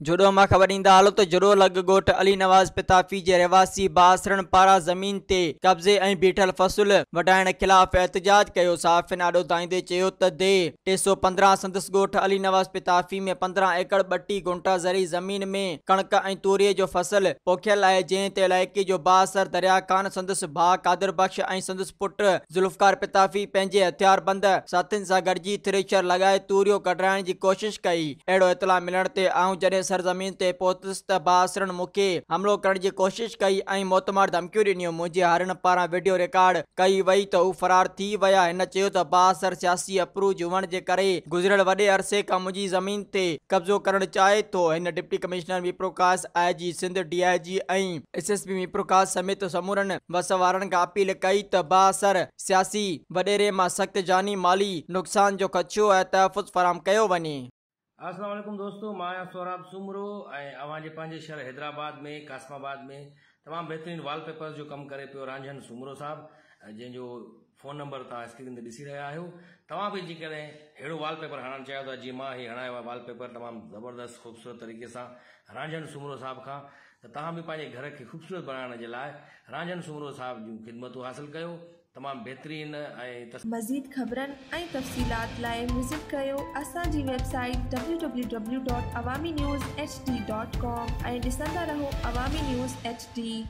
جهڏو مان خبر ڏيندا هلو ته جهڏو لڳ ڳوٺ علي نواز پتافي جي رهواسي بااثرن پاران زمين تي قبضي ۽ بيٺل فصل وڍائڻ خلاف احتجاج ڪيو. صحافين آڏو دانهيندي چيو ته ديهه 315 سندس ڳوٺ علي نواز پتافي ۾ 15 ايڪڙ ٻٽي گهنٽا زرعي زمين ۾ ڪڻڪ ۽ توري جو فصل پوکيل آهي جنهن تي علائقي جو بااثر دريا خان، سندس ڀاء قادر بخش ۽ سندس پٽ ذوالفقار پتافي پنهنجي هٿياربند ساٿين سان گڏجي ٿريشر لڳائي توريو ڪڍرائڻ جي ڪوشش ڪئي. اهڙو اطلاع ملڻ تي آئون جڏهن سرزمين تي پهتس ته بااثرن مون کي حملو ڪرڻ جي ڪوشش ڪئي ۽ موتمار ڌمڪيون ڏنيون. منهنجي هارين پاران وڊيو رڪارڊ ڪئي وئي ته هو فرار ٿي ويا. هن چيو ته بااثر سياسي اپروج هئڻ جي ڪري گذريل وڏي عرصي کان منهنجي زمين تي قبضو ڪرڻ چاهي ٿو. هن deputy commissioner Mirpurkhas, I G Sindh, D I G ۽. S S P Mirpurkhas سميت سمورن وس وارن کان اپيل ڪئي ته بااثر سياسي وڏيري مان سخت جاني مالي نقصان جو خدشو آهي تحفظ فراهم ڪيو وڃي. السلام عليڪم دوستو مان آهيان سهراب سومرو ۽ اوهان جي پنهنجي شهر حيدرآباد ۾ قاسم آباد ۾ تمام بهترين وال پيپرز جو ڪم ڪري پيو رانجهن سومرو صاحب جنهن جو فون نمبر توهان اسڪرين تي ڏسي رهيا آهيو توهان به جيڪڏهن ههڙو وال پيپر هڻائڻ چاهيو ٿا جيئن مان هي هڻايو آهي وال پيپر تمام زبردست خوبصورت طريقي سان رانجهن سومرو صاحب کان ته توهان به پنهنجي گهر کي خوبصورت بڻائڻ جي لاء رانجهن سومرو صاحب جون خدمتون حاصل ڪيو تمام بهترين ۽. مزيد خبرن ۽ تفصيلات لاء وزٽ ڪريو اسان جي website W W W dot Awami news H D dot com ۽ ڏسندا رهو عوامي نيوز ايڇ ڊي.